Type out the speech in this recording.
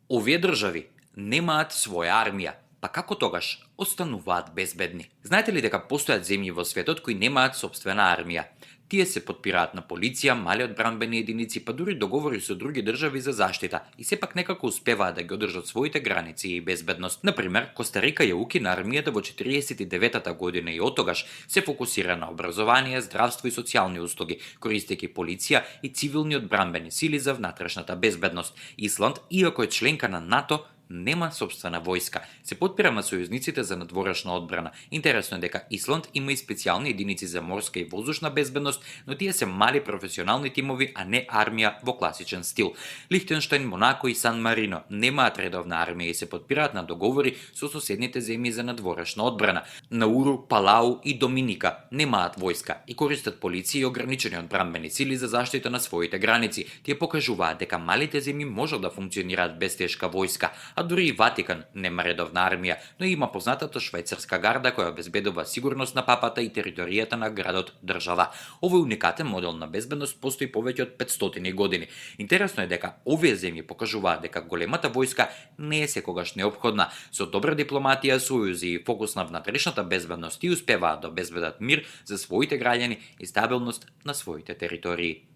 Овие држави немаат своја армија, па како тогаш остануваат безбедни? Знаете ли дека постојат земји во светот кои немаат собствена армија? Тие се подпираат на полиција, мали одбранбени единици, па дури договори со други држави за заштита и сепак некако успеваат да ги одржат своите граници и безбедност. Например, Коста Рика ја укина армијата во 49-та година и оттогаш се фокусира на образование, здравство и социјални услуги, користејќи полиција и цивилни одбранбени сили за внатрешната безбедност. Исланд, иако е членка на НАТО, нема собствена војска. Се подпира на сојузниците за надворешна одбрана. Интересно е дека Исланд има и специјални единици за морска и воздушна безбедност, но тие се мали професионални тимови, а не армија во класичен стил. Лихтенштајн, Монако и Сан Марино немаат редовна армија и се подпираат на договори со соседните земји за надворешна одбрана. Науру, Палау и Доминика немаат војска и користат полиција и ограничени одбранбени сили за заштита на своите граници. Тие покажуваат дека малите земји можат да функционираат без тешка војска, а дури и Ватикан нема редовна армија, но има познатата швајцарска гарда која обезбедува сигурност на папата и територијата на градот држава. Овој уникатен модел на безбедност постои повеќе од 500 години. Интересно е дека овие земји покажуваат дека големата војска не е секогаш неопходна. Со добра дипломатија, сојузи и фокус на внатрешната безбедност и успеваат да обезбедат мир за своите граѓани и стабилност на своите територии.